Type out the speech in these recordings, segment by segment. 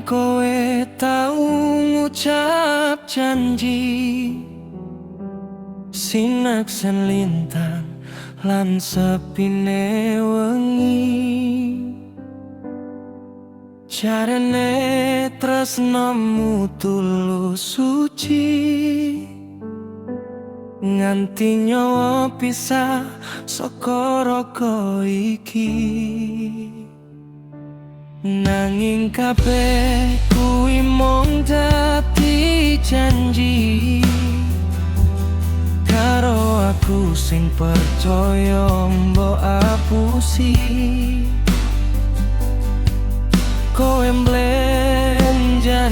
Biyen kowe tau ngucap janji, sinaksen lintang lan sepine wengi. Jarene tresnomu tulus suci, nganti nyawa pisah saka raga iki. Nanging kabeh kuwi mung dadi janji, karo aku sing percaya mbok apusi. Kowe mblenjani,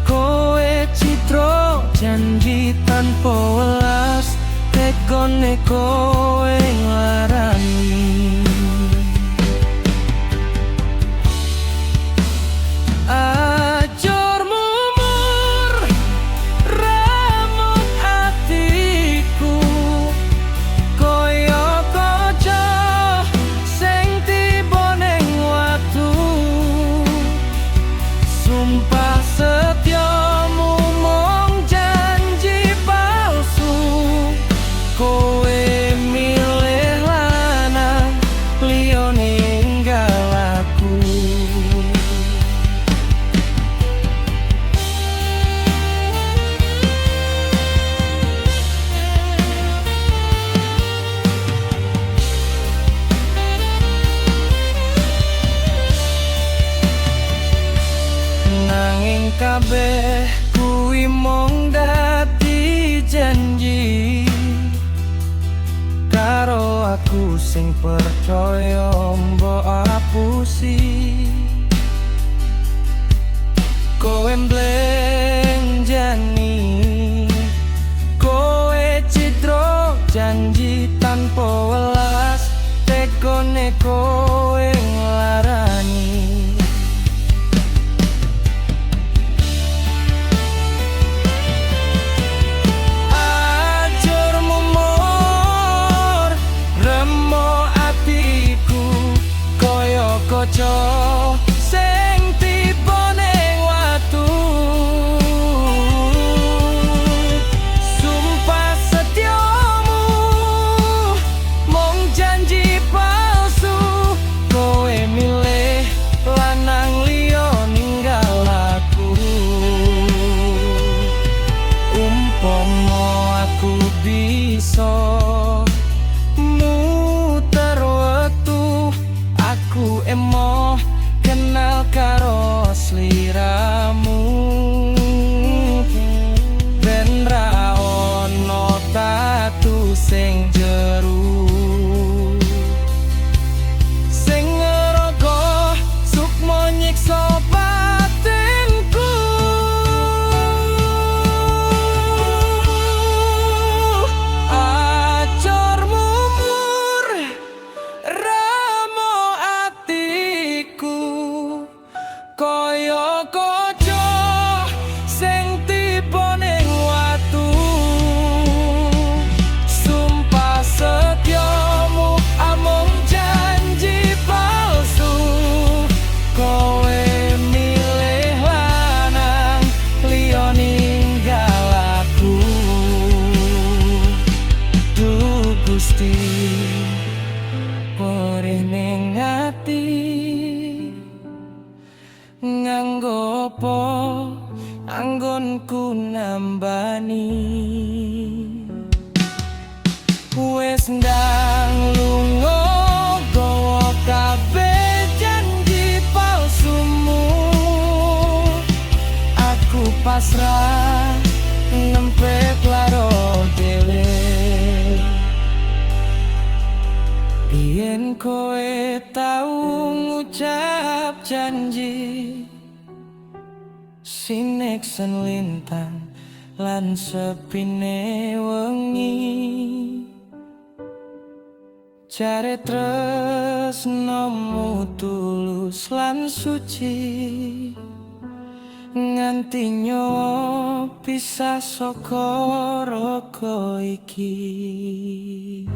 kowe cidro janji tanpa welas, tegone kowe nglarani. Ajur mumur remuk atiku, kaya kaca sing tiba ning watu. Sumpah setyamu mung janji palsu, kowe milih lanang liya ninggal aku. Nanging kabeh kuwi mung dadi janji, karo aku sing percaya mbok apusi. Kowe mblenjani, kowe cidro janji tanpa welas, tegone kowe nglarani. Ajur mumur remo atiku, kaya kaca sing tiba ning watu. Sumpah setyamu mung janji palsu, kowe milih lanang liya ninggal aku. Umpama aku bisa muter wektu, aku emoh kenal karo sliramu. Ben ra ono tatu sing jeru, sing ngerogoh sukma nyiksa batinku. Ajur mumur remo atiku, kaya kaca sing tiba ning watu. Sumpah setyamu amung janji palsu, kowe milih lanang liya ninggal aku. Duh Gusti, perih ning ati, nganggo apa anggonku nambani. Wis ndang lunga gawa kabeh janji palsumu, aku pasrah nempek laro dhewe. Biyen kowe tau ngucap janji, sineksen lintang lan sepine wengi. Jare tresnomu tulus lan suci, nganti nyawa pisah saka raga iki.